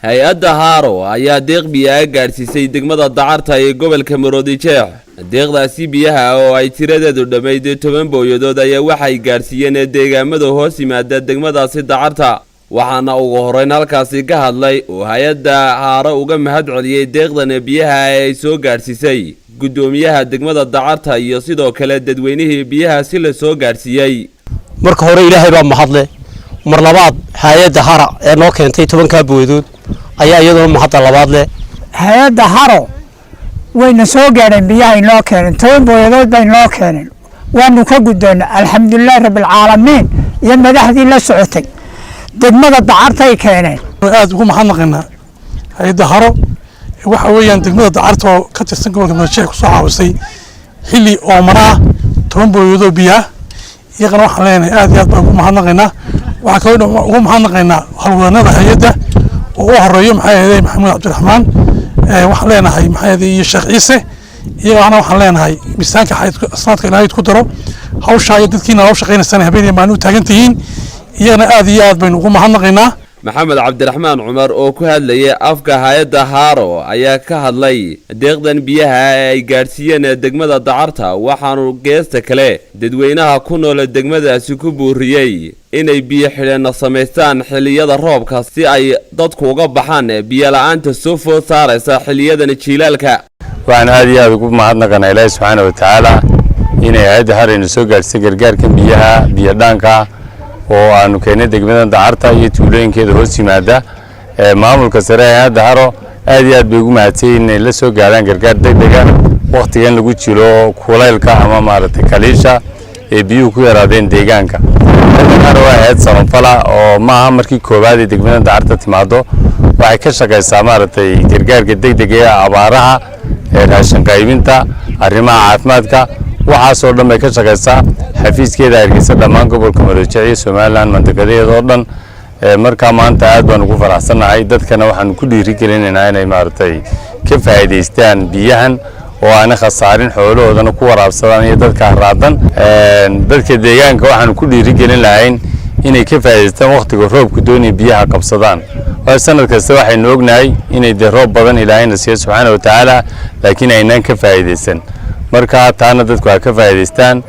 Hay-adda Haaro ayaa deeq biyaha gaadhsiisay degmada Dacarta ee gobolka Maroodijeex. Deeqdaasi biyaha oo ay tiradeedu dhammayd 10 booyadood ayaa waxay gaadhsiiyeen deegaamada hoos yimaada degmadaasi Dacarta. Waxaana ugu horreyn halkaasi ka hadlay oo hay-adda Haaro uga mahad celiyey deeqdan biyaha ee ay soo gaadhsiisay guddoomiyaha degmada Dacarta iyo sidoo kale dadweynihii biyaha si la soo gaadhsiiyey. Marka hore Ilaahay baa mahadle. Mar labaad hay-adda Hara ee noo keentay 10-kaa booyadood ayaa iyaduna mahadda labaad leh. Hay-adda Haro wayna soo gaadheen, biyaha inoo keeneen, 10 booyadood bay noo keeneen. Waanu ka guddoonnay, alxamdulilaahi rabbilcaalamiin, iyo madaxdii la socotay. Degmada Dacartay keeneen. Aad ugu mahadnaqaynaa hay-adda Haro. Waxa weeyaan degmada Dacarta oo ka tirsan gobolka Maroodijeex kusoo caawisay xilli oomana ah 10 booyadood biyaha. Iyagana waxaan leenahay aad iyo aad baan ugu mahadnaqaynaa. Waxaan kaloo ugu mahadnaqaynaa howlwadanada hay-adda oo u horeeyo, maxay ahayd, Maxamuud Cabdiraxmaan. Waxaan leenahay, maxay ahayd, iyo Sheekh Ciise. Iyagana waxaan leenahay miisaanka sanadka Ilaahay ku daro hawshaa iyo dadkiina loo shaqaynaysaan, habeen iyo maalin u taagan tihiin. Iyagana aad iyo aad baynu ugu mahadnaqaynaa. Maxamed Cabdiraxmaan Cumar oo ku hadlayay afka hay-adda Haaro ayaa ka hadlay deeqdan biyaha ee ay gaadhsiiyeen degmada Dacarta, waxaanu geesta kale dadweynaha ku nool degmadaasi ku buuriyey inay biyo xidheenna samaystaan xilliyada roobka si ay dadku uga baxaan biyo la-aanta soo food saaraysa xilliyadan jiilaalka. Waxaan aad iyo aad ugu mahadnaqanaa Ilaahi subxaana wa tacaala inay hay-adda Harayna soo gaadhsay gargaarkan biyaha, biyo dhaanka oo aanu keennay degmada Dacarta iyo tuulooyinkeeda hoos yimaada. Maamulka sare hay-adda Haro aad iyo aad bay ugu mahadsay inay la soo gaadhaan gargaar deg dega wakhtigan lagu jiro kulaylka ama maaragtay kaliisha ee biyuhu ku yaraadeen deegaanka. Hay-adda Haro waa hay-ad samafala oo maaha markii koowaad ee degmada Dacarta timaado. Waxay ka shaqaysaa, maaragtay, gargaarka degdega ee abaaraha, raashin qaybinta, arrimaha caafimaadka, waxaasoo dhan bay ka shaqaysaa. Xafiiskeeda Hargeysa, dhammaan gobolka Maroodijeex iyo Somaliland mandiqadaheeda oo dhan. Markaa maanta aad baan ugu faraxsannahay. Dadkana waxaanu ku dhiirigelinaynaa inay, maaragtay, ka faa'iidaystaan biyahan oo aana khasaarin, xoolahoodana ku waraabsadaan iyo dadka haraadan. Dadka deegaanka waxaanu ku dhiirigelin lahayn inay ka faa'iidaystaan wakhtiga roobku doonaya, biyaha qabsadaan, waayo sanad kasta waxaynu ognahay inay dee roob badan Ilaahayna siiyo subxaana wa tacaala, laakiin aynaan ka faa'iidaysan. Marka taana dadku ha ka faa'iidaystaan.